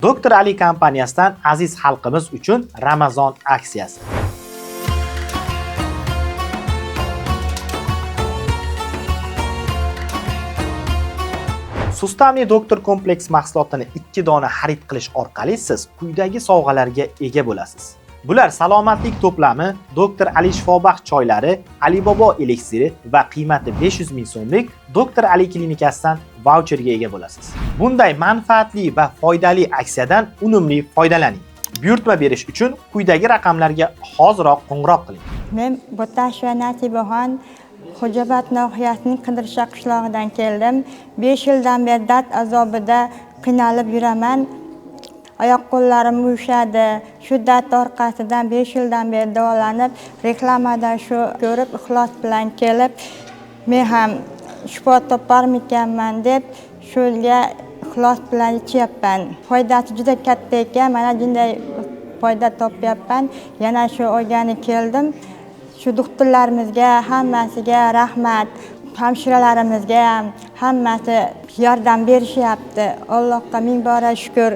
Doktor Ali kompaniyasidan aziz xalqimiz uchun Ramazon aksiyasi. Sustamli Doktor kompleks mahsulotini 2 dona xarid qilish orqali siz quyidagi sovg'alarga ega bo'lasiz. Bular salomatlik to'plami, Doktor Ali shifobaxsh choylari, Alibobo eliksiri va qiymati 500 ming so'mlik Doktor Ali klinikasidan vaucherga ega bo'lasiz. Bunday manfaatli va foydali aksiyadan unumli foydalaning. Buyurtma berish uchun quyidagi raqamlarga hoziroq qo'ng'iroq qiling. Men Bo'tasheva Nasibaxon, Xo'jaobod nohiyasining Qidirsha qishlog'idan keldim. 5 yildan beri dard azobida qiynalib yuraman. Oyoq qo'llarim uyushadi. Shu dard orqasidan 5 yildan beri davolanib, reklamadan shu ko'rib, ixlos bilan kelib, men ham shifo toparmikanman deb shunga ixlos bilan ichyapman. Foydasi juda katta ekan. Mana bunday foyda topyapman. Yana shu olgani keldim. Shu doktorlarimizga hammasiga rahmat. Hamshiralarimizga ham hammasi yordam berishyapti. Allohga ming bora shukur.